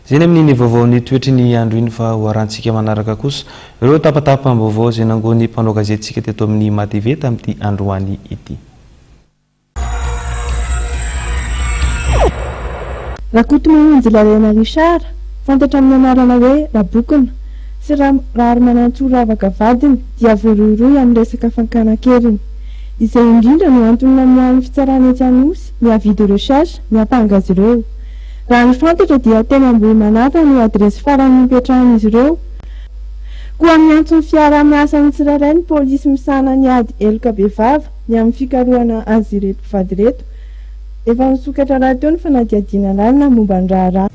Izay ny amin'iny vaovaon'ny toetry ny andro iny fa ho arahantsika manaraka kosa ireo tapatapam-baovao izay nangonin'ny mpanao gazetintsika teto amin'ny MATV tamin'ity androany ity. Rakotomamonjy Lalaina Richard, fantatra amin'ny anarana hoe Rabokona, sy Raharimanantsoa Ravaka vadiny dia voarohirohy amin'ny resaka fankana an-keriny. Izay indrindra no antony namoahan'ny fitsarana etsy Anosy ny avis de recherche miampanga azy ireo. Raha ny fantatra dia teny Ambohimanarina no adiresy farany nipetrahan'izy ireo. Koa miantso ny fiaraha-miasan'ny tsirairay ny polisy misahana ny ady heloka bevava ny amin'ny fikarohana azy ireto mpivady ireto. Efa nisokatra rahateo ny fanadihadiana lalina momba ny raharaha.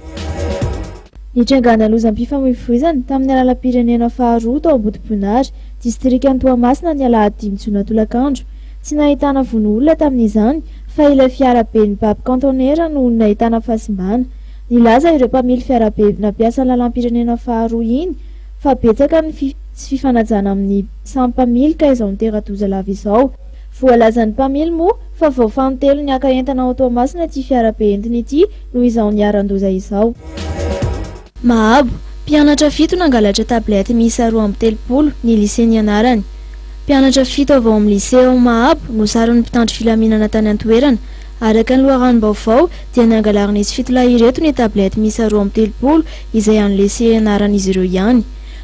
Nitrangana lozam-pifamoivoizana tamin'ny lalam-pirenena faharoa tao Ambodibonary, distrikan'i Toamasina ny alahady dimy jona tolakandro. Tsy nahitana vono olona tamin'izany fa ilay fiarabe nibaby kaontenera no nahitana fahasimbana. Nilaza ireo mpamily fiarabe nampiasa ny lalam-pirenena faharoa iny fa betsaka ny tsy fifanajana amin'ny samy mpamily ka izao nitera-doza lava izao. Voalazan'ny mpamily moa fa vao fanintelony haka entana ao Toamasina ity fiarabe entiny ity no izao niharan-doza izao. Mahabo, Mpianatra fito nangalatra tablette miisa 32 ny lycée nianarany. Mpianatra fito avy ao amin'ny lycée ao Mahabo no saron'ny mpitandro filaminana tany an-toerana. Araka ny loharanom-baovao dia nangalarin'izy fito lahy ireto ny tablette miisa 32 izay an'ny lycée ianaran'izy ireo ihany.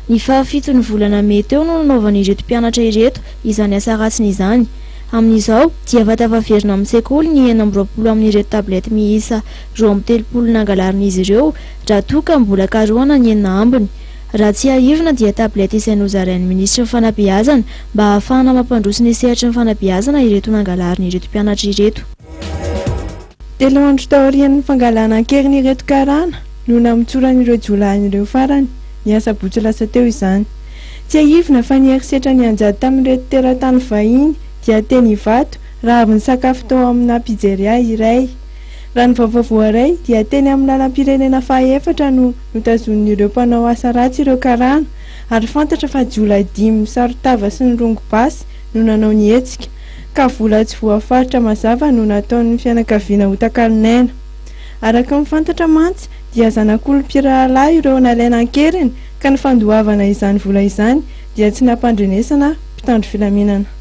Ny fahafiton'ny volana mey teo no nanaovan'ireto mpianatra ireto izany asa ratsiny izany. Amin'izao dia efa tafaverina amin'ny sekoly ny 26 amin'ireto tablette miisa 32 nangalarin'izy ireo raha toa ka mbola karohana ny enina ambiny. Raha tsiahivina dia tablette izay nozarain'ny minisitry ny fanabeazana mba hahafahana mampandroso ny sehatry ny fanabeazana ireto nangalarin'ireto mpianatra ireto. Telo andro taorian'ny fangalana an-keriny ireto karana no namotsoran'ireo jiolahiny ireo farany, ny asabotsy lasa teo izany. Tsiahivina fa ny herisetra nianjady tamin'ireto teratany vahiny dia teny Ivato raha avy nisakafo tao amina pizzeria iray. Raha ny vaovao voaray dia teny amin'ny lalam-pirenena fahaefatra no notazonin'ireo mpanao asa ratsy ireo karana ary fantatra fa jiolahy dimy misaron-tava sy nirongo basy no nanao ny hetsika ka vola tsy voafaritra mazava no nataon'ny fianakaviana ho takalon'aina. Araka ny fantatra mantsy dia zanak'olom-pirahalahy ireo nalaina an-keriny ka ny fandoavana izany vola izany dia tsy nampandrenesana mpitandro filaminana.